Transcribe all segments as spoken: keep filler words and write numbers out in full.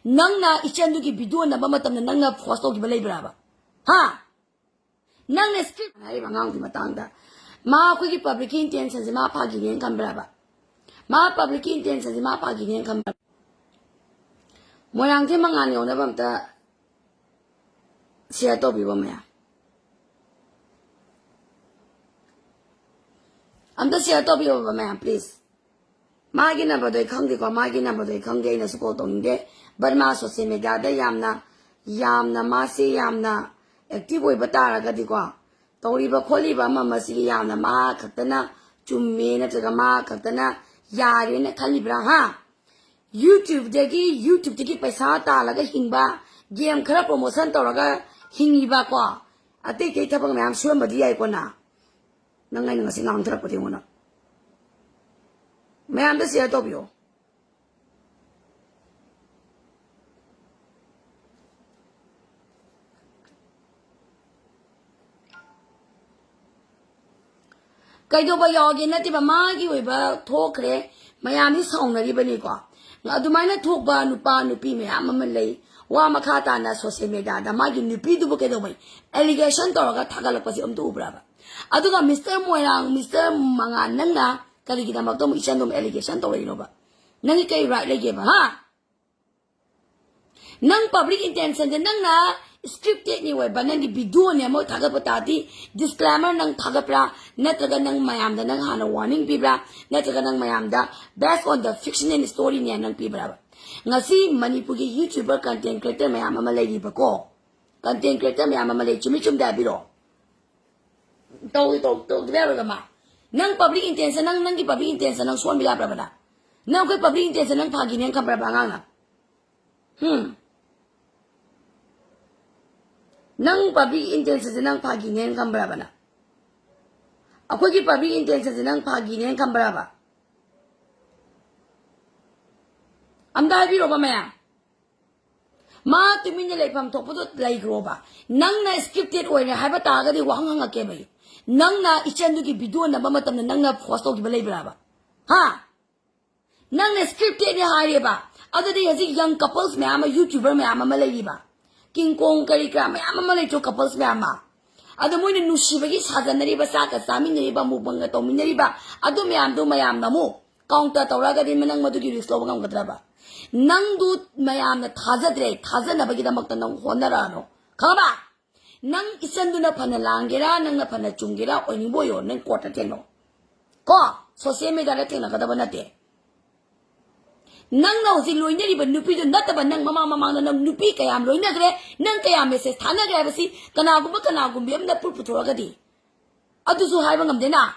ꯅꯪꯅ ꯏꯆꯟꯗꯨꯒꯤ ꯚꯤꯗꯤꯑꯣ ꯅꯝꯕ ꯃꯇꯝꯗ ꯅꯪꯅ ꯐꯣꯔꯁ ꯇꯧꯈꯤꯕ ꯂꯩꯕ꯭ꯔꯥꯕ? ꯍꯥ? ꯅꯪꯅ ꯁ꯭ꯀ꯭ꯔꯤꯞ ꯍꯥꯏꯔꯤꯕ ꯑꯉꯥꯡꯗꯨꯒꯤ ꯃꯇꯥꯡꯗ, ꯃꯥ ꯑꯩꯈꯣꯏꯒꯤ ꯄꯕ꯭ꯂꯤꯛꯀꯤ ꯏꯟꯇꯦꯟꯁꯟꯁꯦ ꯃꯥ ꯐꯥꯒꯤꯅꯦꯅ ꯈꯟꯕ꯭ꯔꯥꯕ? ꯃꯥ ꯄꯕ꯭ꯂꯤꯛꯀꯤ ꯏꯟꯇꯦꯟꯁꯟꯁꯦ ꯃꯥ ꯐꯥꯒꯤꯅꯦꯅ ꯈꯟꯕ꯭ꯔꯥ? ꯃꯣꯏꯔꯥꯡꯊꯦꯝ ꯃꯉꯥꯜ ꯌꯧꯅꯕ ꯑꯝꯇ ꯁꯤꯌꯔ ꯇꯧꯕꯤꯕ ꯃꯌꯥꯝ꯫ ꯑꯝꯇ ꯁꯤꯌꯔ ꯇꯧꯕꯤꯌꯣꯕ ꯃꯌꯥꯝ, ꯄ꯭ꯂꯤꯖ꯫ ꯃꯥꯒꯤ ꯅꯝꯕꯔꯗꯣ ꯑꯩ ꯈꯪꯗꯦꯀꯣ, ꯃꯥꯒꯤ ꯅꯝꯕꯔꯗꯣ ꯑꯩ ꯈꯪꯗꯦ, ꯑꯩꯅꯁꯨ ꯀꯣꯜ ꯇꯧꯅꯤꯡꯗꯦ꯫ ꯕꯠ ꯃꯥ ꯁꯣꯁꯤꯌꯦꯜ ꯃꯦꯗꯤꯌꯥꯗ ꯌꯥꯝꯅ, ꯌꯥꯝꯅ ꯃꯥꯁꯤ ꯌꯥꯝꯅ ꯑꯦꯛꯇꯤꯚ ꯑꯣꯏꯕ ꯇꯥꯔꯒꯗꯤꯀꯣ, ꯇꯧꯔꯤꯕ ꯈꯣꯠꯂꯤꯕ ꯑꯃ ꯑꯃꯁꯤꯒꯤ ꯌꯥꯝꯅ ꯃꯥ ꯈꯛꯇꯅ ꯆꯨꯝꯃꯦ ꯅꯠꯇ꯭ꯔꯒ ꯃꯥ ꯈꯛꯇꯅ ꯌꯥꯔꯦꯅ ꯈꯜꯂꯤꯕ꯭ꯔꯥ? ꯍꯥ? YouTubeꯗꯒꯤ, YouTubeꯇꯒꯤ ꯄꯩꯁꯥ ꯇꯥꯜꯂꯒ ꯍꯤꯡꯕ, ꯒꯦꯝ ꯈꯔ ꯄ꯭ꯔꯣꯃꯣꯁꯟ ꯇꯧꯔꯒ ꯍꯤꯡꯉꯤꯕꯀꯣ, ꯑꯇꯩ ꯑꯇꯩ ꯊꯕꯛ ꯃꯌꯥꯝ ꯁꯨꯔꯝꯕꯗꯤ ꯌꯥꯏꯀꯣ ꯅ꯫ ꯅꯪ ꯑꯩꯅ ꯉꯁꯤ ꯉꯥꯡꯊꯔꯛꯄꯗꯤ ꯌꯦꯡꯉꯨꯅ꯫ ꯃꯌꯥꯝꯗ ꯁꯤꯌꯔ ꯇꯧꯕꯤꯌꯣ꯫ ꯀꯩꯗꯧꯕ ꯌꯥꯎꯒꯦ ꯅꯠꯇꯦꯕ, ꯃꯥꯒꯤ ꯑꯣꯏꯕ ꯊꯣꯛꯈ꯭ꯔꯦ, ꯃꯌꯥꯝꯗꯤ ꯁꯥꯎꯅꯔꯤꯕꯅꯤꯀꯣ꯫ ꯑꯗꯨꯃꯥꯏꯅ ꯊꯣꯛꯄ ꯅꯨꯄꯥ ꯅꯨꯄꯤ ꯃꯌꯥꯝ ꯑꯃ ꯂꯩ, ꯋꯥ ꯃꯈꯥ ꯇꯥꯅ ꯁꯣꯁꯤꯌꯦꯜ ꯃꯦꯗꯤꯌꯥꯗ ꯃꯥꯒꯤ ꯅꯨꯄꯤꯗꯨꯕꯨ ꯀꯩꯗꯧꯕꯩ ꯑꯦꯂꯤꯒꯦꯁꯟ ꯇꯧꯔꯒ ꯊꯥꯒꯠꯂꯛꯄꯁꯦ ꯑꯝꯇ ꯎꯕ꯭ꯔꯕ? ꯑꯗꯨꯒ ꯃꯤꯁꯇꯔ ꯃꯣꯏꯔꯥꯡ, ꯃꯤꯁꯇꯔ ꯃꯉꯥꯜ, ꯅꯪꯅ ꯀꯔꯤꯒꯤꯗꯃꯛꯇ ꯑꯃꯨꯛ ꯏꯆꯟꯗꯣꯝ ꯑꯦꯂꯤꯒꯦꯁꯟ ꯇꯧꯔꯛꯏꯅꯣꯕ? ꯅꯪꯒꯤ ꯀꯩ ꯔꯥꯏꯠ ꯂꯩꯒꯦꯕ, ꯍꯥ? ꯅꯪ ꯄꯕ꯭ꯂꯤꯛ ꯏꯟꯇꯦꯟꯁꯟꯁꯦ ꯅꯪꯅ ꯁ꯭ꯀ꯭ꯔꯤꯞꯇꯦꯠꯅꯤ ꯑꯣꯏꯕ, ꯅꯪꯒꯤ ꯚꯤꯗꯤꯑꯣꯅꯦ ꯑꯃ ꯊꯥꯒꯠꯄ ꯇꯥꯔꯗꯤ, ꯗꯤꯁꯀ꯭ꯂꯦꯃꯔ ꯅꯪ ꯊꯥꯒꯠꯄ꯭ꯔꯥ? ꯅꯠꯇ꯭ꯔꯒ ꯅꯪ ꯃꯌꯥꯝꯗ ꯅꯪ ꯍꯥꯟꯅ ꯋꯥꯔꯅꯤꯡ ꯄꯤꯕ꯭ꯔꯥ? ꯅꯠꯇ꯭ꯔꯒ ꯅꯪ ꯃꯌꯥꯝꯗ based on the fictional storyꯅꯦ ꯅꯪ ꯄꯤꯕ꯭ꯔꯥꯕ? ꯉꯁꯤ ꯃꯅꯤꯄꯨꯔꯒꯤ YouTuber content creator ꯃꯌꯥꯝ ꯑꯃ ꯂꯩꯔꯤꯕꯀꯣ, content creator ꯃꯌꯥꯝ ꯑꯃ ꯂꯩ, ꯆꯨꯝꯃꯤ ꯆꯨꯝꯗꯦ ꯍꯥꯏꯕꯤꯔꯛꯑꯣ꯫ ꯇꯧ-, ꯇꯧ-, ꯇꯧꯗꯕ ꯌꯥꯔꯣꯏꯕ ꯃꯥ꯫ ꯅꯪ ꯄꯕ꯭ꯂꯤꯛ ꯏꯟꯇꯦꯟꯁꯟ, ꯅꯪ, ꯅꯪꯒꯤ ꯄꯕ꯭ꯂꯤꯛ ꯏꯟꯇꯦꯟꯁꯟ ꯅꯪ ꯁꯣꯟꯕ ꯌꯥꯕ꯭ꯔꯕ ꯅꯪ? ꯅꯪ ꯑꯩꯈꯣꯏ ꯄꯕ꯭ꯂꯤꯛ ꯏꯟꯇꯦꯟꯁꯟ ꯅꯪ ꯐꯥꯒꯤꯅꯦꯅ ꯈꯟꯕ꯭ꯔꯕ ꯑꯉꯥꯡꯅ? ꯍꯨꯝ? ꯅꯪ ꯄꯕ꯭ꯂꯤꯛ ꯏꯟꯇꯦꯟꯁꯟꯁꯦ ꯅꯪ ꯐꯥꯒꯤꯅꯦꯅ ꯈꯟꯕ꯭ꯔꯕ ꯅꯪ? ꯑꯩꯈꯣꯏꯒꯤ ꯄꯕ꯭ꯂꯤꯛ ꯏꯟꯇꯦꯟꯁꯟꯁꯦ ꯅꯪ ꯐꯥꯒꯤꯅꯦꯅ ꯈꯟꯕ꯭ꯔꯕ? ꯑꯝꯇ ꯍꯥꯏꯕꯤꯔꯣꯕ ꯃꯌꯥꯝ꯫ ꯃꯥ ꯇꯨꯃꯤꯟꯅ ꯂꯩꯐꯝ ꯊꯣꯛꯄꯗꯣ ꯂꯩꯈ꯭ꯔꯣꯕ꯫ ꯅꯪꯅ ꯁ꯭ꯀ꯭ꯔꯤꯞꯇꯦꯠ ꯑꯣꯏꯔꯦ ꯍꯥꯏꯕ ꯇꯥꯔꯒꯗꯤ ꯋꯥꯍꯪ ꯍꯪꯉꯛꯀꯦꯕ ꯑꯩ꯫ ꯅꯪꯅ ꯏꯆꯟꯗꯨꯒꯤ ꯚꯤꯗꯤꯑꯣ ꯅꯝꯕ ꯃꯇꯝꯗ ꯅꯪꯅ ꯐꯣꯔꯁ ꯇꯧꯈꯤꯕ ꯂꯩꯕ꯭ꯔꯥꯕ? ꯍꯥ? ꯅꯪꯅ ꯁ꯭ꯀ꯭ꯔꯤꯞꯇꯦꯠꯅꯤ ꯍꯥꯏꯔꯦꯕ, ꯑꯗꯨꯗꯤ ꯍꯧꯖꯤꯛ young couples ꯃꯌꯥꯝ ꯑꯃ, YouTuber ꯃꯌꯥꯝ ꯑꯃ ꯂꯩꯔꯤꯕ, ꯀꯤꯡꯀꯣꯡ ꯀꯔꯤ ꯀꯔꯥ ꯃꯌꯥꯝ ꯑꯃ ꯂꯩꯇ꯭ꯔꯣ, couples ꯃꯌꯥꯝ ꯑꯃ? ꯑꯗꯣ ꯃꯣꯏꯅ ꯅꯨꯡꯁꯤꯕꯒꯤ ꯁꯥꯖꯟꯅꯔꯤꯕ, ꯆꯥꯛꯀ ꯆꯥꯃꯤꯟꯅꯔꯤꯕ, mukbangꯒ ꯇꯧꯃꯤꯟꯅꯔꯤꯕ, ꯑꯗꯨ ꯃꯌꯥꯝꯗꯨ ꯃꯌꯥꯝꯅ ꯑꯃꯨꯛ counter ꯇꯧꯔꯛꯑꯒꯗꯤ ꯅꯪ ꯃꯗꯨꯒꯤ risk ꯂꯧꯕ ꯉꯝꯒꯗ꯭ꯔꯕ? ꯅꯪꯗꯨ ꯃꯌꯥꯝꯅ ꯊꯥꯖꯗ꯭ꯔꯦ, ꯊꯥꯖꯅꯕꯒꯤꯗꯃꯛꯇ ꯅꯪ ꯍꯣꯠꯅꯔꯛꯑꯅꯨ, ꯈꯪꯉꯕ? ꯅꯪ ꯏꯆꯟꯗꯨꯅ ꯐꯅ ꯂꯥꯡꯒꯦꯔꯥ, ꯅꯪꯅ ꯐꯅ ꯆꯨꯝꯒꯦꯔꯥ, ꯑꯣꯏꯅꯤꯡꯕ ꯑꯣꯏꯌꯣ, ꯅꯪ courtꯇ ꯊꯦꯡꯅꯧ ꯀꯣ꯫ Social mediaꯗ ꯊꯦꯡꯅꯒꯗꯕ ꯅꯠꯇꯦ꯫ ꯅꯪꯅ ꯍꯧꯖꯤꯛ ꯂꯣꯏꯅꯔꯤꯕ ꯅꯨꯄꯤꯗꯨ ꯅꯠꯇꯕ, ꯅꯪ ꯃꯃꯥꯡ ꯃꯃꯥꯡꯗ ꯅꯪ ꯅꯨꯄꯤ ꯀꯌꯥꯝ ꯂꯣꯏꯅꯈ꯭ꯔꯦ, ꯅꯪ ꯀꯌꯥꯝ message ꯊꯥꯅꯈ꯭ꯔꯦ ꯍꯥꯏꯕꯁꯤ ꯀꯅꯥꯒꯨꯝꯕ ꯀꯅꯥꯒꯨꯝꯕꯤ ꯑꯃꯅ proof ꯄꯨꯊꯣꯔꯛꯑꯒꯗꯤ ꯑꯗꯨꯁꯨ ꯍꯥꯏꯕ ꯉꯝꯗꯦꯅ꯫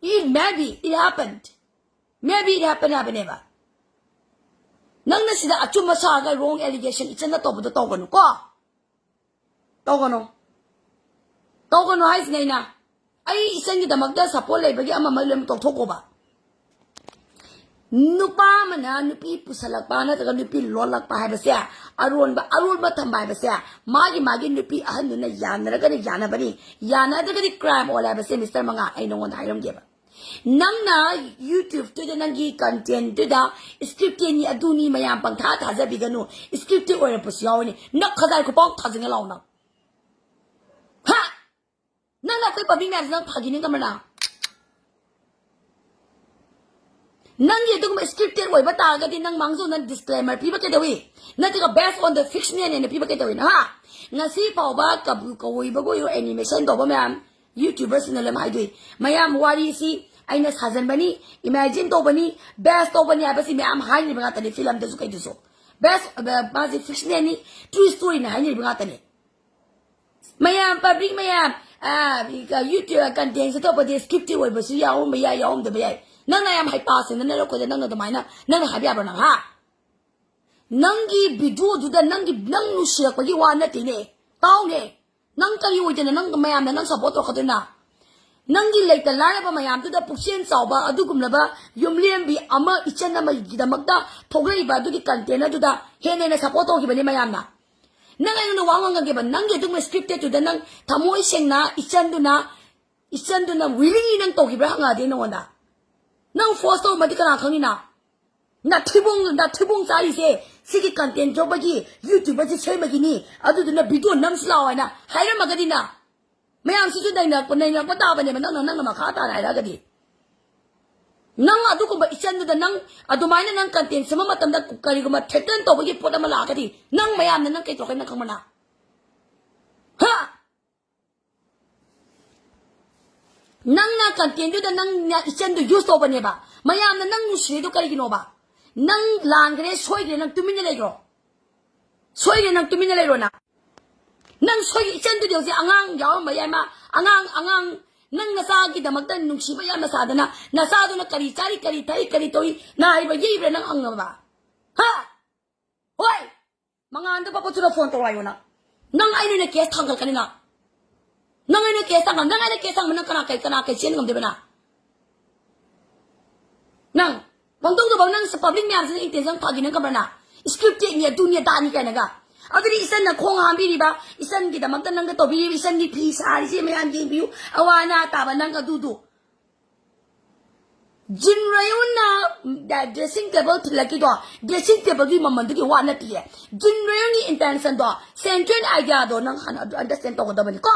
It maybe it happened, maybe it happened ꯍꯥꯏꯕꯅꯦꯕ꯫ ꯅꯪꯅ ꯁꯤꯗ ꯑꯆꯨꯝꯕ ꯁꯥꯔꯒ wrong allegation ꯏꯆꯟꯅ ꯇꯧꯕꯗꯣ ꯇꯧꯒꯅꯨ ꯀꯣ꯫ ꯇꯧꯒꯅꯨ꯫ ꯇꯧꯒꯅꯨ ꯍꯥꯏꯁꯤꯅꯦ ꯑꯩꯅ꯫ ꯑꯩ ꯏꯆꯟꯒꯤꯗꯃꯛꯇ support ꯂꯩꯕꯒꯤ ꯑꯃ ꯑꯃ ꯂꯣꯏꯅꯃꯛ ꯇꯧꯊꯣꯛꯀꯣꯕ꯫ ꯅꯨꯄꯥ ꯑꯃꯅ ꯅꯨꯄꯤ ꯄꯨꯁꯜꯂꯛꯄ ꯅꯠꯇ꯭ꯔꯒ ꯅꯨꯄꯤ ꯂꯣꯜꯂꯛꯄ ꯍꯥꯏꯕꯁꯦ, ꯑꯔꯣꯟꯕ, ꯑꯔꯣꯟꯕ ꯊꯝꯕ ꯍꯥꯏꯕꯁꯦ, ꯃꯥꯒꯤ ꯃꯥꯒꯤ ꯅꯨꯄꯤ ꯑꯍꯟꯗꯨꯅ ꯌꯥꯅꯔꯒꯗꯤ ꯌꯥꯅꯕꯅꯤ, ꯌꯥꯅꯗ꯭ꯔꯒꯗꯤ crime ꯑꯣꯜꯂꯦ ꯍꯥꯏꯕꯁꯦ, Mister ꯃꯉꯥ, ꯑꯩ ꯅꯉꯣꯟꯗ ꯍꯥꯏꯔꯝꯒꯦꯕ꯫ ꯅꯪꯅ YouTubeꯇꯨꯗ ꯅꯪꯒꯤ contentꯇꯨꯗ scriptedꯅꯤ, ꯑꯗꯨꯅꯤ, ꯃꯌꯥꯝ ꯄꯪꯊꯥ ꯊꯥꯖꯕꯤꯒꯅꯨ꯫ Scripted ꯑꯣꯏꯔꯛꯄꯁꯨ ꯌꯥꯎꯋꯤꯅꯦ꯫ ꯅꯪ ꯈꯖꯥꯏ ꯈꯨꯄꯥꯎ ꯊꯥꯖꯤꯟꯒꯦ ꯂꯥꯎ ꯅꯪ꯫ ꯍꯥ? ꯅꯪꯅ ꯑꯩꯈꯣꯏ public ꯃꯌꯥꯝꯁꯦ ꯅꯪ ꯐꯥꯒꯤ ꯅꯤꯡꯒꯝꯕ꯭ꯔ ꯅꯪ? ꯅꯪꯒꯤ ꯑꯗꯨꯒꯨꯝꯕ scripted ꯑꯣꯏꯕ ꯇꯥꯔꯒꯗꯤ ꯅꯪ ꯃꯥꯡꯖꯧꯅ disclaimer ꯄꯤꯕ ꯀꯩꯗꯧꯏ? ꯅꯠꯇ꯭ꯔꯒ based on the fictionꯅꯦꯅ ꯄꯤꯕ ꯀꯩꯗꯧꯏ? ꯍꯥ? ꯉꯁꯤ ꯐꯥꯎꯕ ꯀꯕꯨ ꯀꯧꯏꯕꯒ ꯑꯣꯏꯔꯣ, animation ꯇꯧꯕ ꯃꯌꯥꯝ YouTuberꯁꯤꯡꯅ ꯂꯣꯏꯅ ꯍꯥꯏꯗꯣꯏ꯫ ꯃꯌꯥꯝ ꯋꯥꯔꯤꯁꯤ ꯑꯩꯅ ꯁꯥꯖꯟꯕꯅꯤ, imagine ꯇꯧꯕꯅꯤ, base ꯇꯧꯕꯅꯤ ꯍꯥꯏꯕꯁꯤ ꯃꯌꯥꯝ ꯍꯥꯏꯅꯔꯤꯕ ꯉꯥꯛꯇꯅꯤ, filmꯗꯁꯨ ꯀꯩꯗꯁꯨ꯫ Base, ꯑ, ꯃꯥꯁꯤ fictionꯅꯤ, true storyꯅ ꯍꯥꯏꯅꯔꯤꯕ ꯉꯥꯛꯇꯅꯤ꯫ ꯃꯌꯥꯝ, public ꯃꯌꯥꯝ, ꯑ, YouTube contentꯁꯦ ꯇꯧꯕꯗꯤ scripted ꯑꯣꯏꯕꯁꯨ ꯌꯥꯎꯔꯝꯕ ꯌꯥꯏ, ꯌꯥꯎꯔꯝꯗꯕ ꯌꯥꯏ꯫ ꯅꯪꯅ ꯌꯥꯝ ꯍꯩꯄꯥ ꯁꯦꯡꯅ ꯅꯔꯛꯄꯗ ꯅꯪꯅ ꯑꯗꯨꯃꯥꯏꯅ ꯅꯪꯅ ꯍꯥꯏꯕ ꯌꯥꯕ꯭ꯔꯣ ꯅꯪ, ꯍꯥ? ꯅꯪꯒꯤ videoꯗꯨꯗ ꯅꯪꯒꯤ, ꯅꯪ ꯅꯨꯡꯁꯤꯔꯛꯄꯒꯤ ꯋꯥ ꯅꯠꯇꯦꯅꯦ꯫ ꯇꯥꯎꯅꯦ꯫ ꯅꯪ ꯀꯔꯤ ꯑꯣꯏꯗꯅ ꯅꯪ ꯃꯌꯥꯝꯅ ꯅꯪ support ꯇꯧꯔꯛꯀꯗꯣꯏꯅ? ꯅꯪꯒꯤ ꯂꯩꯇ ꯂꯥꯏꯔꯕ ꯃꯌꯥꯝꯗꯨꯗ ꯄꯨꯛꯆꯦꯜ ꯆꯥꯎꯕ ꯑꯗꯨꯒꯨꯝꯂꯕ ꯌꯨꯝꯂꯦꯝꯕꯤ ꯑꯃ, ꯏꯆꯟ ꯑꯃꯒꯤꯗꯃꯛꯇ ꯊꯣꯛꯂꯛꯏꯕ ꯑꯗꯨꯒꯤ content ꯑꯗꯨꯗ ꯍꯦꯟꯅ ꯍꯦꯟꯅ support ꯇꯧꯈꯤꯕꯅꯤ ꯃꯌꯥꯝꯅ꯫ ꯅꯪ ꯑꯩꯉꯣꯟꯗ ꯋꯥ ꯉꯥꯡꯒꯦꯕ, ꯅꯪꯒꯤ ꯑꯗꯨꯒꯨꯝꯕ scriptedꯇꯨꯗ ꯅꯪ ꯊꯃꯣꯏ ꯁꯦꯡꯅ ꯏꯆꯟꯗꯨꯅ, ꯏꯆꯟꯗꯨꯅ willingly ꯅꯪ ꯇꯧꯈꯤꯕ꯭ꯔꯥ ꯍꯪꯉꯛꯑꯗꯤ ꯅꯉꯣꯟꯗ? ꯅꯪ force ꯇꯧꯔꯝꯃꯗꯤ ꯀꯅꯥ ꯈꯪꯅꯤꯅ? ꯅꯊꯤꯕꯣꯡ ꯅꯊꯤꯕꯣꯡ ꯆꯥꯔꯤꯁꯦ ꯁꯤꯒꯤ content ꯊꯣꯛꯄꯒꯤ YouTuberꯁꯦ ꯁꯦꯝꯕꯒꯤꯅꯤ꯫ ꯑꯗꯨꯗꯨꯅ video ꯅꯝꯁꯤ ꯂꯥꯛꯑꯣ ꯍꯥꯏꯅ ꯍꯥꯏꯔꯝꯃꯒꯗꯤꯅ ꯃꯌꯥꯝꯁꯤꯁꯨ ꯅꯩꯅꯔꯛꯄ ꯅꯩꯅꯔꯛꯄ ꯇꯥꯕꯅꯦꯕ꯫ ꯅꯪꯅ ꯅꯪꯅ ꯃꯈꯥ ꯇꯥꯅ ꯍꯥꯏꯔꯛꯑꯒꯗꯤ ꯅꯪ ꯑꯗꯨꯒꯨꯝꯕ ꯏꯆꯟꯗꯨꯗ ꯅꯪ ꯑꯗꯨꯃꯥꯏꯅ ꯅꯪ content ꯁꯦꯝꯕ ꯃꯇꯝꯗ ꯀꯔꯤꯒꯨꯝꯕ threaten ꯇꯧꯕꯒꯤ ꯄꯣꯠ ꯑꯃ ꯂꯥꯛꯑꯒꯗꯤ ꯅꯪ ꯃꯌꯥꯝꯅ ꯅꯪ ꯀꯩ ꯇꯧꯔꯛꯀꯅꯤ ꯅꯪ ꯈꯪꯕ꯭ꯔ ꯅꯪ? ꯍꯥ? ꯅꯪꯅ contentꯗꯨꯗ ꯅꯪꯅ ꯏꯆꯟꯗꯨ use ꯇꯧꯕꯅꯦꯕ꯫ ꯃꯌꯥꯝꯅ ꯅꯪ ꯅꯨꯡꯁꯤꯔꯤꯗꯣ ꯀꯔꯤꯒꯤꯅꯣꯕ? ꯅꯪ ꯂꯥꯟꯈ꯭ꯔꯦ, ꯁꯣꯏꯈ꯭ꯔꯦ, ꯅꯪ ꯇꯨꯃꯤꯟꯅ ꯂꯩꯈ꯭ꯔꯣ꯫ ꯁꯣꯏꯈ꯭ꯔꯦ, ꯅꯪ ꯇꯨꯃꯤꯟꯅ ꯂꯩꯔꯣ ꯅꯪ꯫ ꯅꯪ ꯁꯣꯏꯈ꯭ꯔꯦ, ꯏꯆꯟꯗꯨꯗꯤ ꯍꯧꯖꯤꯛ ꯑꯉꯥꯡ ꯌꯥꯎꯔꯝꯕ ꯌꯥꯏ, ꯃꯥ ꯑꯉꯥꯡ, ꯑꯉꯥꯡ, ꯅꯪ ꯅꯆꯥꯒꯤꯗꯃꯛꯇ ꯅꯨꯡꯁꯤꯕ ꯌꯥꯝꯅ ꯁꯥꯗꯅ, ꯅꯆꯥꯗꯨꯅ ꯀꯔꯤ ꯆꯥꯔꯤ, ꯀꯔꯤ ꯊꯛꯏ, ꯀꯔꯤ ꯇꯧꯏ, ꯅꯥꯏꯕ ꯌꯦꯛꯏꯕ꯭ꯔꯥ ꯅꯪ ꯍꯪꯉꯕ? ꯍꯥ? ꯍꯣꯏ꯫ ꯃꯉꯥꯟꯗ ꯄꯥꯄꯠꯇꯨꯗ phone ꯇꯧ ꯍꯥꯏꯌꯣ ꯅꯪ꯫ ꯅꯪ ꯑꯩꯅ ꯑꯣꯏꯅ case ꯊꯥꯡꯒꯠꯀꯅꯤ ꯅꯪ꯫ ꯅꯪ ꯑꯩꯅ case ꯊꯥꯡꯒꯠ-, ꯅꯪ ꯑꯩꯅ case ꯊꯥꯡꯕ ꯅꯪ ꯀꯅꯥ ꯀꯩ, ꯀꯅꯥ ꯀꯩ ꯆꯦꯟ ꯉꯝꯗꯣꯏꯕ ꯅꯪ? ꯅꯪ ꯄꯪꯇꯧ ꯇꯧꯕ ꯅꯪ public ꯃꯌꯥꯝꯁꯤꯅ intention ꯐꯥꯒꯤ ꯅꯪ ꯈꯪꯕ꯭ꯔꯥ ꯅꯪ? Script ꯅꯤ, ꯑꯗꯨꯅꯤ ꯑꯗꯥꯅꯤ ꯀꯥꯏꯅꯒ꯫ ꯑꯗꯨꯗꯤ ꯏꯆꯟꯅ ꯈꯣꯡ ꯍꯥꯝꯕꯤꯔꯤꯕ, ꯏꯆꯟꯒꯤꯗꯃꯛꯇ ꯅꯪꯒ ꯇꯧꯕꯤꯔꯤꯕ, ꯏꯆꯟꯒꯤ ꯐꯤ ꯁꯥꯔꯤꯁꯦ ꯃꯌꯥꯝ ꯌꯦꯡꯕꯤꯌꯨ, ꯑꯋꯥ ꯑꯅꯥ ꯇꯥꯕ ꯅꯪ ꯑꯗꯨꯗꯨ꯫ ꯖꯤꯟ ꯔꯌꯨꯟꯅ dressing table ꯊꯤꯜꯂꯛꯈꯤꯗꯣ, dressing tableꯒꯤ ꯃꯃꯜꯗꯨꯒꯤ ꯋꯥ ꯅꯠꯇꯤꯌꯦ꯫ ꯖꯤꯟ ꯔꯌꯨꯟꯒꯤ intentionꯗꯣ central ideaꯗꯣ ꯅꯪ ꯍꯥꯟꯅ ꯑꯗꯨ understand ꯇꯧꯒꯗꯕꯅꯤꯀꯣ꯫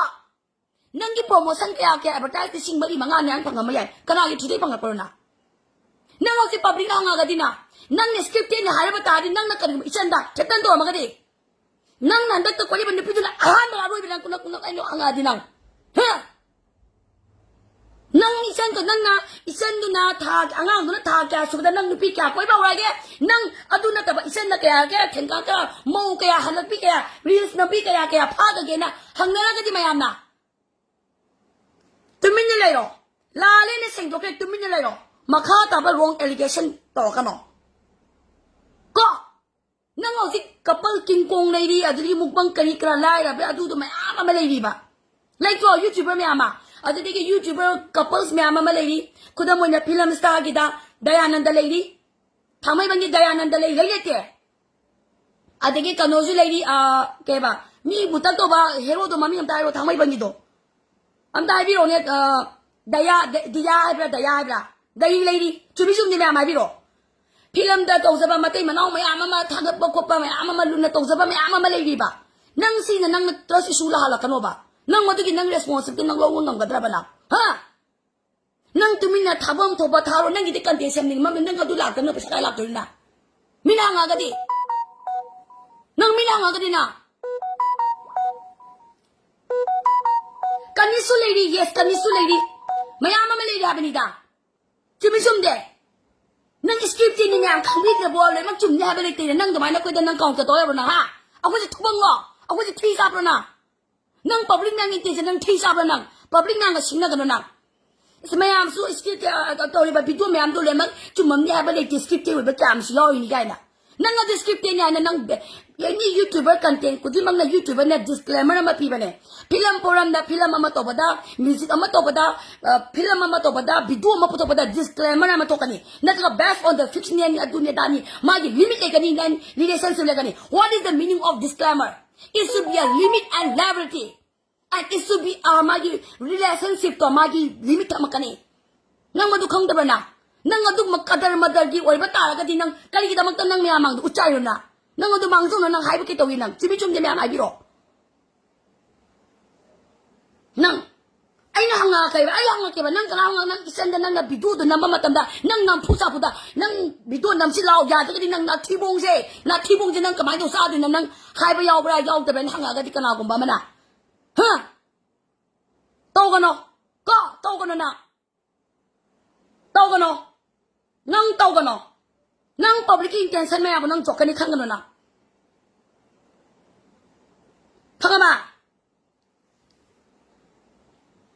ꯅꯪꯒꯤ promotion ꯀꯌꯥ ꯀꯌꯥ advertise ꯂꯤꯁꯤꯡ ꯃꯔꯤ ꯃꯉꯥ ꯃꯌꯥ ꯐꯪꯉꯝꯕ ꯌꯥꯏ꯫ ꯀꯅꯥꯒꯤ ꯊ꯭ꯔꯨꯗꯩ ꯐꯪꯉꯛꯄꯅꯣ ꯅꯪ? ꯅꯪ ꯍꯧꯖꯤꯛ publicꯅ ꯍꯪꯉꯛꯑꯒꯗꯤꯅ, ꯅꯪꯅ script ꯅꯤ ꯍꯥꯏꯔꯕ ꯇꯥꯔꯗꯤ ꯅꯪꯅ ꯀꯔꯤꯒꯨꯝꯕ ꯏꯆꯟꯗ threaten ꯇꯧꯔꯝꯃꯒꯗꯤ? ꯅꯪꯅ ꯍꯟꯗꯛꯇ ꯀꯣꯏꯔꯤꯕ ꯅꯨꯄꯤꯗꯨꯅ ꯑꯍꯥꯟꯕ ꯑꯔꯣꯏꯕ ꯅꯪ, ꯅꯪ, ꯅꯪ ꯑꯩꯅ ꯍꯪꯉꯛꯑꯗꯤ ꯅꯪ? ꯍꯥ? ꯅꯪ ꯏꯆꯟꯗꯣ, ꯅꯪꯅ ꯏꯆꯟꯗꯨꯅ ꯊꯥ, ꯑꯉꯥꯡꯗꯨꯅ ꯊꯥ ꯀꯌꯥ ꯁꯨꯕꯗ ꯅꯪ ꯅꯨꯄꯤ ꯀꯌꯥ ꯀꯣꯏꯕ ꯍꯧꯔꯛꯑꯒꯦ? ꯅꯪ ꯑꯗꯨ ꯅꯠꯇꯕ ꯏꯆꯟꯅ ꯀꯌꯥ, ꯀꯌꯥ ꯊꯦꯡꯀꯥ ꯀꯌꯥ, ꯃꯧ ꯀꯌꯥ, ꯍꯜꯂꯛꯄꯤ ꯀꯌꯥ, reels ꯅꯝꯕꯤ ꯀꯌꯥ, ꯀꯌꯥ ꯐꯥꯈꯒꯦꯅ ꯍꯪꯅꯔꯒꯗꯤ ꯃꯌꯥꯝꯅ? ꯇꯨꯃꯤꯟꯅ ꯂꯩꯔꯣ꯫ ꯂꯥꯜꯂꯦꯅ ꯁꯦꯡꯗꯣꯛꯈ꯭ꯔꯦ, ꯇꯨꯃꯤꯟꯅ ꯂꯩꯔꯣ꯫ ꯃꯈꯥ ꯇꯥꯕ wrong allegation ꯇꯧꯔꯛꯀꯅꯣ꯫ ꯀꯣ? ꯅꯪ ꯍꯧꯖꯤꯛ couple king kong ꯂꯩꯔꯤ, ꯑꯗꯨꯗꯒꯤ mukbang ꯀꯔꯤ ꯀꯔꯥ ꯂꯥꯏꯔꯕ ꯑꯗꯨꯗꯣ ꯃꯌꯥꯝ ꯑꯃ ꯂꯩꯔꯤꯕ꯫ ꯂꯩꯇ꯭ꯔꯣ YouTuber ꯃꯌꯥꯝ ꯑꯃ? ꯑꯗꯨꯗꯒꯤ YouTuber couples ꯃꯌꯥꯝ ꯑꯃ ꯂꯩꯔꯤ꯫ ꯈꯨꯗꯝ ꯑꯣꯏꯅ film starꯒꯤꯗ ꯗꯌꯥꯅꯟꯗ ꯂꯩꯔꯤ꯫ ꯊꯥꯡꯃꯩꯕꯟꯒꯤ ꯗꯌꯥꯅꯟꯗ ꯂꯩ, ꯂꯩ ꯂꯩꯇꯦ? ꯑꯗꯒꯤ ꯀꯩꯅꯣꯁꯨ ꯂꯩꯔꯤ, ꯑ, ꯀꯩꯕ, ꯃꯤ ꯃꯨꯇꯛ ꯇꯧꯕ heroꯗꯣ ꯃꯃꯤꯡ ꯑꯝꯇ ꯍꯥꯏꯔꯣ, ꯊꯥꯡꯃꯩꯕꯟꯒꯤꯗꯣ꯫ ꯑꯝꯇ ꯍꯥꯏꯕꯤꯔꯛꯑꯣꯅꯦ, ꯑ, ꯗꯌꯥ, ꯗ-, ꯗꯤꯌꯥ ꯍꯥꯏꯕ꯭ꯔꯥ, ꯗꯌꯥ ꯍꯥꯏꯕ꯭ꯔꯥ? ꯂꯩꯔꯤ, ꯂꯩꯔꯤ꯫ ꯆꯨꯝꯃꯤ ꯆꯨꯝꯗꯤ ꯃꯌꯥꯝ ꯍꯥꯏꯕꯤꯔꯛꯑꯣ꯫ ꯐꯤꯂꯝꯗ ꯇꯧꯖꯕ ꯃꯇꯩ ꯃꯅꯥꯎ ꯃꯌꯥꯝ ꯑꯃ ꯊꯥꯒꯠꯄ ꯈꯣꯠꯄ ꯃꯌꯥꯝ ꯑꯃ ꯂꯨꯅ ꯇꯧꯖꯕ ꯃꯌꯥꯝ ꯑꯃ ꯂꯩꯔꯤꯕ꯫ ꯅꯪ ꯁꯤꯅ ꯅꯪꯅ trust issue ꯂꯥꯛꯍꯜꯂꯛꯀꯅꯣꯕ꯫ ꯅꯪ ꯃꯗꯨꯒꯤ ꯅꯪ responsibility ꯅꯪ ꯂꯧꯕ ꯉꯝꯒꯗ꯭ꯔꯕ ꯅꯪ? ꯍꯥ? ꯅꯪ ꯇꯨꯃꯤꯟꯅ ꯊꯥꯐꯝ ꯊꯣꯛꯄ ꯊꯥꯔꯣ꯫ ꯅꯪꯒꯤꯗꯤ content ꯁꯦꯝꯅꯤꯡꯕ ꯑꯃ, ꯅꯪ ꯑꯗꯨ ꯂꯥꯛꯇꯅ ꯄꯩꯁꯥ ꯀꯥꯏ ꯂꯥꯛꯇꯣꯏꯅꯣ ꯅꯪ? ꯃꯤꯅ ꯍꯪꯉꯛꯑꯒꯗꯤ? ꯅꯪ ꯃꯤꯅ ꯍꯪꯉꯛꯑꯒꯗꯤ ꯅꯪ? ꯀꯅꯤꯁꯁꯨ ꯂꯩꯔꯤ, yes, ꯀꯅꯤꯁꯁꯨ ꯂꯩꯔꯤ꯫ ꯃꯌꯥꯝ ꯑꯃ ꯂꯩꯔꯤ ꯍꯥꯏꯕꯅꯤꯗ꯫ ꯆꯨꯝꯃꯤ ꯆꯨꯝꯗꯦ? ꯅꯪ script ꯅꯤ ꯃꯌꯥꯝ ꯈꯪꯕꯤꯗ꯭ꯔꯕꯣ? ꯂꯣꯏꯅꯃꯛ ꯆꯨꯝꯅꯤ ꯍꯥꯏꯕ ꯂꯩꯇꯦꯅꯦ꯫ ꯅꯪ ꯑꯗꯨꯃꯥꯏꯅ ꯑꯩꯈꯣꯏꯗ ꯅꯪ counter ꯇꯧ ꯌꯥꯕ꯭ꯔꯣ ꯅꯪ, ꯍꯥ? ꯑꯩꯈꯣꯏꯁꯦ ꯊꯨꯕꯪꯂꯣ? ꯑꯩꯈꯣꯏꯁꯦ ꯊꯤ ꯆꯥꯕ꯭ꯔꯣ ꯅꯪ? ꯅꯪ public ꯃꯌꯥꯝꯒꯤ intention ꯅꯪ ꯊꯤ ꯆꯥꯕ꯭ꯔꯣ ꯅꯪ? Public ꯃꯌꯥꯝꯒ ꯁꯤꯡꯅꯒꯅꯣ ꯅꯪ꯫ ꯑꯁ, ꯃꯌꯥꯝꯁꯨ script, ꯑ, ꯇꯧꯔꯤꯕ video ꯃꯌꯥꯝꯗꯣ ꯂꯣꯏꯅꯃꯛ ꯆꯨꯝꯃꯝꯅꯤ ꯍꯥꯏꯕ ꯂꯩꯇꯦ, script ꯑꯣꯏꯕ ꯀꯌꯥ ꯑꯃꯁꯨ ꯌꯥꯎꯔꯤꯅꯤ ꯀꯥꯏꯅ꯫ ꯅꯪ ꯑꯗꯨ script ꯅꯤ ꯍꯥꯏꯅ ꯅꯪ ꯕꯦ-, any YouTuber content ꯈꯨꯗꯤꯡꯃꯛꯅ YouTuber ꯅ disclaimer ꯑꯃ ꯄꯤꯕꯅꯦ꯫ ꯐꯤꯂꯝ ꯐꯣꯔꯝꯗ ꯐꯤꯂꯝ ꯑꯃ ꯇꯧꯕꯗ, music ꯑꯃ ꯇꯧꯕꯗ, ꯑ, ꯐꯤꯂꯝ ꯑꯃ ꯇꯧꯕꯗ, video ꯑꯃ ꯄꯨꯊꯣꯛꯄꯗ disclaimer ꯑꯃ ꯊꯣꯛꯀꯅꯤ꯫ ꯅꯠꯇ꯭ꯔꯒ based on the fiction ꯅꯤ, ꯑꯗꯨꯅꯤ ꯑꯗꯥꯅꯤ, ꯃꯥꯒꯤ limit ꯂꯩꯒꯅꯤ, ꯅꯪ relationship ꯂꯩꯒꯅꯤ꯫ What is the meaning of disclaimer? It should be a limit and liability. And it should be, ꯑ, ꯃꯥꯒꯤ relationship ꯇꯣ ꯃꯥꯒꯤ limit ꯊꯝꯃꯛꯀꯅꯤ꯫ ꯅꯪ ꯃꯗꯨ ꯈꯪꯗꯕ꯭ꯔ ꯅꯪ? ꯅꯪ ꯑꯗꯨꯒꯨꯝꯕ ꯀꯗꯔ ꯃꯗꯔꯒꯤ ꯑꯣꯏꯕ ꯇꯥꯔꯒꯗꯤ ꯅꯪ ꯀꯔꯤꯒꯤꯗꯃꯛꯇ ꯅꯪ ꯃꯌꯥꯝ ꯃꯥꯡꯗ ꯎꯠꯆꯥꯏꯔꯤꯅꯣ ꯅꯪ? ꯅꯪ ꯑꯗꯨ ꯃꯥꯡꯖꯧꯅ ꯅꯪ ꯍꯥꯏꯕ ꯀꯩ ꯇꯧꯏ ꯅꯪ? ꯆꯨꯝꯃꯤ ꯆꯨꯝꯗꯦ ꯃꯌꯥꯝ ꯍꯥꯏꯕꯤꯔꯣ꯫ ꯅꯪ, ꯑꯩꯅ ꯍꯪꯉꯛꯀꯦꯕ, ꯑꯩ ꯍꯪꯉꯛꯀꯦꯕ, ꯅꯪ ꯀꯅꯥ ꯍꯪꯉꯛ-, ꯅꯪ ꯏꯆꯟꯗ ꯅꯪꯅ video ꯗꯣ ꯅꯝꯕ ꯃꯇꯝꯗ ꯅꯪ ꯅꯝꯐꯨ ꯁꯥꯐꯨꯗ ꯅꯪ video ꯅꯝꯁꯤ ꯂꯥꯎ ꯌꯥꯗ꯭ꯔꯒꯗꯤ ꯅꯪ ꯅꯥꯊꯤꯕꯣꯡꯁꯦ, ꯅꯥꯊꯤꯕꯣꯡꯁꯦ ꯅꯪ ꯀꯃꯥꯏꯅ ꯇꯧ ꯆꯥꯗꯣꯏꯅꯣ? ꯅꯪ ꯍꯥꯏꯕ ꯌꯥꯎꯕ꯭ꯔꯥ ꯌꯥꯎꯗꯕ꯭ꯔꯥꯅ ꯍꯪꯉꯛꯑꯒꯗꯤ ꯀꯅꯥꯒꯨꯝꯕ ꯑꯃꯅ? ꯍꯥ? ꯇꯧꯒꯅꯣ꯫ ꯀꯣ, ꯇꯧꯒꯅꯣ ꯅꯪ꯫ ꯇꯧꯒꯅꯣ꯫ ꯅꯪ ꯇꯧꯒꯅꯣ꯫ ꯅꯪ public ꯀꯤ intention ꯃꯌꯥꯝꯗꯣ ꯅꯪ ꯆꯣꯛꯀꯅꯤ ꯈꯪꯒꯅꯣ ꯅꯪ꯫ ꯈꯪꯉꯕ?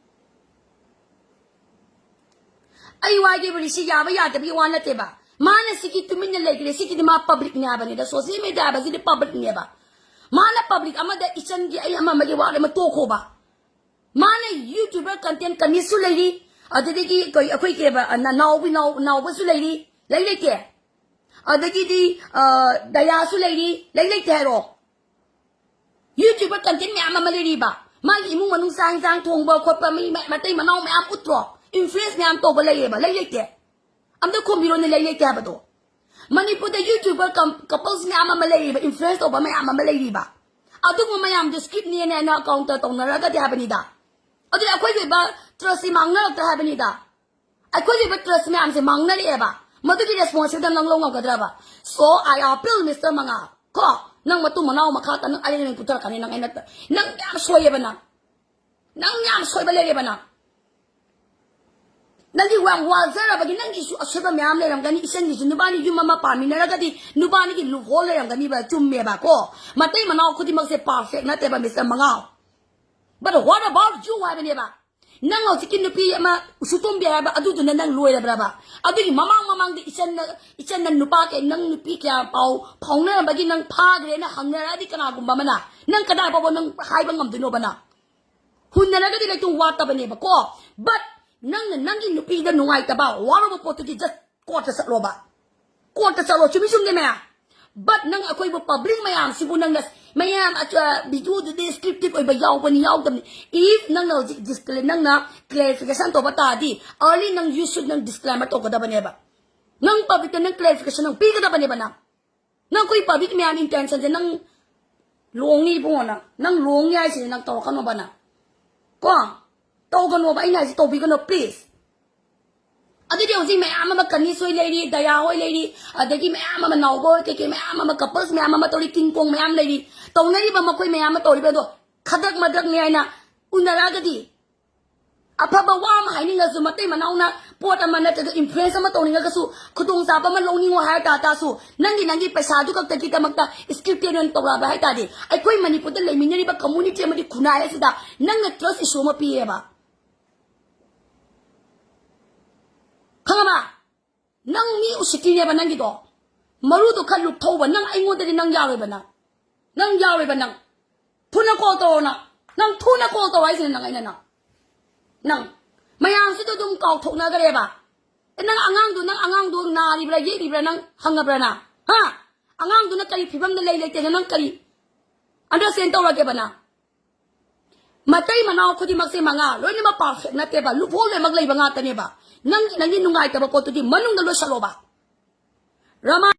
ꯑꯩ ꯋꯥꯒꯦꯕꯨꯗꯤ ꯁꯤ ꯌꯥꯕ ꯌꯥꯗꯕꯒꯤ ꯋꯥ ꯅꯠꯇꯦꯕ꯫ ꯃꯥꯅ ꯁꯤꯒꯤ ꯇꯨꯃꯤꯟꯅ ꯂꯩꯈ꯭ꯔꯦ, ꯁꯤꯒꯤꯗꯤ ꯃꯥ public ꯅꯦ ꯍꯥꯏꯕꯅꯤꯗ꯫ Social media ꯍꯥꯏꯕꯁꯤꯗꯤ public ꯅꯦꯕ꯫ ꯃꯥꯅ public ꯑꯃꯗ ꯏꯆꯟꯒꯤ ꯑꯩ ꯑꯃ ꯑꯃꯒꯤ ꯋꯥ ꯑꯃ ꯇꯣꯛꯈꯣꯕ꯫ ꯃꯥꯅ YouTuber content ꯀꯅꯤꯁꯁꯨ ꯂꯩꯔꯤ, ꯑꯗꯨꯗꯒꯤ ꯀꯩ, ꯑꯩꯈꯣꯏ ꯀꯩꯕ, ꯑ, ꯅ-, ꯅꯥꯎꯕꯤ-, ꯅꯥꯎ-, ꯅꯥꯎꯕꯁꯨ ꯂꯩꯔꯤ, ꯂꯩ ꯂꯩꯇꯦ? ꯑꯗꯒꯤꯗꯤ, ꯑ, ꯗꯌꯥꯁꯨ ꯂꯩꯔꯤ, ꯂꯩ ꯂꯩꯇꯦ ꯍꯥꯏꯔꯣ? YouTuber content ꯃꯌꯥꯝ ꯑꯃ ꯂꯩꯔꯤꯕ, ꯃꯥꯒꯤ ꯏꯃꯨꯡ ꯃꯅꯨꯡ ꯆꯥꯛ ꯏꯟꯁꯥꯡ ꯊꯣꯡꯕ ꯈꯣꯠꯄ, ꯃꯤ ꯃ-, ꯃꯇꯩ ꯃꯅꯥꯎ ꯃꯌꯥꯝ ꯎꯠꯇ꯭ꯔꯣ? Influence ꯃꯌꯥꯝ ꯇꯧꯕ ꯂꯩꯌꯦꯕ, ꯂꯩ ꯂꯩꯇꯦ? ꯑꯝꯇ ꯈꯨꯝꯕꯤꯔꯣꯅꯦ, ꯂꯩ ꯂꯩꯇꯦ ꯍꯥꯏꯕꯗꯣ꯫ ꯃꯅꯤꯄꯨꯔꯗ YouTuber couples ꯃꯌꯥꯝ ꯑꯃ ꯂꯩꯔꯤꯕ, influence ꯇꯧꯕ ꯃꯌꯥꯝ ꯑꯃ ꯂꯩꯔꯤꯕ, ꯑꯗꯨꯒꯨꯝꯕ ꯃꯌꯥꯝꯗꯨ script ꯅꯦꯅ counter ꯇꯧꯅꯔꯒꯗꯤ ꯍꯥꯏꯕꯅꯤꯗ꯫ ꯑꯗꯨꯗꯤ ꯑꯩꯈꯣꯏꯒꯤ ꯑꯣꯏꯕ trust ꯁꯤ ꯃꯥꯡꯅꯔꯛꯇ꯭ꯔꯥ ꯍꯥꯏꯕꯅꯤꯗ꯫ ꯑꯩꯈꯣꯏꯒꯤ ꯑꯣꯏꯕ trust ꯃꯌꯥꯝꯁꯦ ꯃꯥꯡꯅꯔꯛꯑꯦꯕ꯫ ꯃꯗꯨꯒꯤ responsibility ꯅꯪ ꯂꯧ ꯉꯝꯒꯗ꯭ꯔꯕ? So I appeal, Mister ꯃꯉꯥ, ꯀꯣ, ꯅꯪ ꯃꯇꯨꯡ ꯃꯅꯥꯎ ꯃꯈꯥ ꯇꯥꯅ ꯑꯔꯦꯝꯕ ꯄꯨꯊꯔꯛꯀꯅꯤ ꯅꯪ꯫ ꯑꯩꯅ, ꯅꯪ ꯌꯥꯝ ꯁꯣꯏꯌꯦꯕ ꯅꯪ꯫ ꯅꯪ ꯌꯥꯝ ꯁꯣꯏꯕ ꯂꯩꯔꯦꯕ ꯅꯪ꯫ ꯅꯪꯒꯤ ꯋꯥ ꯋꯥꯖꯔꯕꯒꯤ ꯅꯪꯒꯤꯁꯨ ꯑꯁꯣꯏꯕ ꯃꯌꯥꯝ ꯂꯩꯔꯝꯒꯅꯤ꯫ ꯏꯆꯟꯒꯤꯁꯨ, ꯅꯨꯕꯥꯅꯤ ꯌꯨꯝ ꯑꯃ ꯄꯥꯟꯃꯤꯟꯅꯔꯒꯗꯤ ꯅꯨꯕꯥꯅꯤꯒꯤ loophole ꯂꯩꯔꯝꯒꯅꯤꯕ, ꯆꯨꯝꯃꯦꯕ ꯀꯣ꯫ ꯃꯇꯩ ꯃꯅꯥꯎ ꯈꯨꯗꯤꯡꯃꯛꯁꯦ perfect ꯅꯠꯇꯦꯕ, Mister ꯃꯉꯥ꯫ But what about you ꯍꯥꯏꯕꯅꯦꯕ꯫ ꯅꯪ ꯍꯧꯖꯤꯛꯀꯤ ꯅꯨꯄꯤ ꯑꯃ ꯎꯁꯨꯇꯣꯝꯕꯤ ꯍꯥꯏꯕ ꯑꯗꯨꯗꯨꯅ ꯅꯪ ꯂꯣꯏꯔꯕ꯭ꯔꯕ? ꯑꯗꯨꯒꯤ ꯃꯃꯥꯡ ꯃꯃꯥꯡꯗ ꯏꯆꯟꯅ, ꯏꯆꯟꯅ ꯅꯨꯄꯥ ꯀꯌꯥ, ꯅꯪ ꯅꯨꯄꯤ ꯀꯌꯥ ꯄꯥꯎ ꯐꯥꯎꯅꯔꯝꯕꯒꯤ ꯅꯪ ꯐꯥꯈ꯭ꯔꯦꯅ ꯍꯪꯅꯔꯛꯑꯗꯤ ꯀꯅꯥꯒꯨꯝꯕ ꯑꯃꯅ, ꯅꯪ ꯀꯗꯥꯏ ꯐꯥꯎꯕ ꯅꯪ ꯍꯥꯏꯕ ꯉꯝꯗꯣꯏꯅꯣꯕ ꯅꯪ? ꯍꯨꯟꯅꯔꯒꯗꯤ ꯂꯩꯇꯨꯡ ꯋꯥꯠꯇꯕꯅꯦꯕꯀꯣ꯫ But ꯅꯪꯅ ꯅꯪꯒꯤ ꯅꯨꯄꯤꯗ ꯅꯨꯡꯉꯥꯏꯇꯕ, ꯋꯥꯔꯨꯕ ꯄꯣꯠꯇꯨꯗꯤ just court ꯇ ꯆꯠꯂꯣꯕ꯫ Court ꯇ ꯆꯠꯂꯣ, ꯆꯨꯝꯃꯤ ꯆꯨꯝꯗꯦ ꯃꯌꯥꯝ? But ꯅꯪ ꯑꯩꯈꯣꯏꯕꯨ public ꯃꯌꯥꯝꯁꯤꯕꯨ ꯅꯪꯅ, ꯃꯌꯥꯝ ꯑ, video ꯗꯨꯗꯤ scripted ꯑꯣꯏꯕ ꯌꯥꯎꯕꯅꯤ ꯌꯥꯎꯗꯕꯅꯤ꯫ If ꯅꯪꯅ ꯍꯧꯖꯤꯛ discla-, ꯅꯪꯅ clarification ꯇꯧꯕ ꯇꯥꯔꯗꯤ, early ꯅꯪ, you should ꯅꯪ disclaimer ꯇꯧꯒꯗꯕꯅꯦꯕ꯫ ꯅꯪ public ꯇ ꯅꯪ clarification ꯅꯪ ꯄꯤꯒꯗꯕꯅꯦꯕ ꯅꯪ꯫ ꯅꯪ ꯑꯩꯈꯣꯏ public ꯃꯌꯥꯝ intention ꯁꯦ ꯅꯪ ꯂꯨꯍꯣꯡꯅꯤ ꯏꯕꯨꯡꯉꯣ, ꯅꯪ, ꯅꯪ ꯂꯨꯍꯣꯡꯅꯤ ꯍꯥꯏꯁꯤꯗꯤ ꯅꯪ ꯇꯧꯔꯛꯀꯅꯣꯕ ꯅꯪ꯫ ꯀꯣ? ꯇꯧꯒꯅꯣꯕ, ꯑꯩꯅ ꯍꯥꯏꯁꯤ ꯇꯧꯕꯤꯒꯅꯣ, please꯫ ꯑꯗꯨꯗꯤ ꯍꯧꯖꯤꯛ ꯃꯌꯥꯝ ꯑꯃ ꯀꯅꯤꯁ ꯍꯣꯏ ꯂꯩꯔꯤ, ꯗꯌꯥ ꯍꯣꯏ ꯂꯩꯔꯤ, ꯑꯗꯒꯤ ꯃꯌꯥꯝ ꯑꯃ ꯅꯥꯎꯕ ꯍꯣꯏ, ꯀꯩꯀꯩ ꯃꯌꯥꯝ ꯑꯃ couples ꯃꯌꯥꯝ ꯑꯃ ꯇꯧꯔꯤ, ꯀꯤꯡ ꯀꯣꯡ ꯃꯌꯥꯝ ꯂꯩꯔꯤ꯫ ꯇꯧꯅꯔꯤꯕ ꯃꯈꯣꯏ ꯃꯌꯥꯝ ꯑꯃ ꯇꯧꯔꯤꯕ ꯑꯗꯣ ꯈꯗ꯭ꯔꯛ ꯃꯗ꯭ꯔꯛꯅꯤ ꯍꯥꯏꯅ ꯎꯅꯔꯛꯑꯒꯗꯤ, ꯑꯐꯕ ꯋꯥ ꯑꯃ ꯍꯥꯏꯅꯤꯡꯉꯁꯨ, ꯃꯇꯩ ꯃꯅꯥꯎꯅ ꯄꯣꯠ ꯑꯃ ꯅꯠꯇ꯭ꯔꯒ influence ꯑꯃ ꯇꯧꯅꯤꯡꯉꯒꯁꯨ, ꯈꯨꯗꯣꯡꯆꯥꯕ ꯑꯃ ꯂꯧꯅꯤꯡꯉꯣ ꯍꯥꯏ ꯇꯥ-, ꯇꯥꯁꯨ, ꯅꯪꯒꯤ, ꯅꯪꯒꯤ ꯄꯩꯁꯥꯗꯨ ꯈꯛꯇꯒꯤꯗꯃꯛꯇ scripted ꯑꯣꯏꯅ ꯇꯧꯔꯛꯑꯕ ꯍꯥꯏ ꯇꯥꯔꯗꯤ, ꯑꯩꯈꯣꯏ ꯃꯅꯤꯄꯨꯔꯗ ꯂꯩꯃꯤꯟꯅꯔꯤꯕ community ꯑꯃꯗꯤ ꯈꯨꯟꯅꯥꯏ ꯑꯁꯤꯗ ꯅꯪꯅ trust issue ꯑꯃ ꯄꯤꯌꯦꯕ꯫ ꯈꯪꯉꯕ? ꯅꯪ ꯃꯤ ꯎꯁꯤꯠꯇ꯭ꯔꯤꯅꯦꯕ ꯅꯪꯒꯤꯗꯣ꯫ ꯃꯔꯨꯗꯣ ꯈꯔ ꯂꯨꯞꯊꯧꯕ꯫ ꯅꯪ ꯑꯩꯉꯣꯟꯗꯗꯤ ꯅꯪ ꯌꯥꯔꯣꯏꯕ ꯅꯪ꯫ ꯅꯪ ꯌꯥꯔꯣꯏꯕ ꯅꯪ꯫ ꯊꯨꯅ call ꯇꯧꯔꯣ ꯅꯪ꯫ ꯅꯪ ꯊꯨꯅ call ꯇꯧꯔꯣ ꯍꯥꯏꯁꯤꯅꯦ ꯅꯪ ꯑꯩꯅ ꯅꯪ꯫ ꯅꯪ꯫ ꯃꯌꯥꯝꯁꯤꯗ ꯑꯗꯨꯝ ꯀꯥꯎꯊꯣꯛꯅꯈ꯭ꯔꯦꯕ꯫ ꯑꯦ, ꯅꯪ ꯑꯉꯥꯡꯗꯣ, ꯅꯪ ꯑꯉꯥꯡꯗꯣ ꯅꯥꯔꯤꯕ꯭ꯔꯥ ꯌꯦꯛꯂꯤꯕ꯭ꯔꯥ ꯅꯪ ꯍꯪꯉꯕ꯭ꯔꯥ ꯅꯪ? ꯍꯥ? ꯑꯉꯥꯡꯗꯨꯅ ꯀꯔꯤ ꯐꯤꯕꯝꯗ ꯂꯩ ꯂꯩꯇꯦꯅ ꯅꯪ ꯀꯔꯤ understand ꯇꯧꯔꯒꯦꯕ ꯅꯪ? ꯃꯇꯩ ꯃꯅꯥꯎ ꯈꯨꯗꯤꯡꯃꯛꯁꯦ ꯃꯉꯥ, ꯂꯣꯏꯅꯃꯛ perfect ꯅꯠꯇꯦꯕ, loophole ꯂꯣꯏꯅꯃꯛ ꯂꯩꯕ ꯉꯥꯛꯇꯅꯦꯕ꯫ ꯅꯪꯒꯤ, ꯅꯪꯒꯤ ꯅꯨꯡꯉꯥꯏꯇꯕ ꯄꯣꯠꯇꯨꯗꯤ ꯃꯅꯨꯡꯗ ꯂꯣꯏꯁꯜꯂꯣꯕ꯫ ꯔꯃꯥ,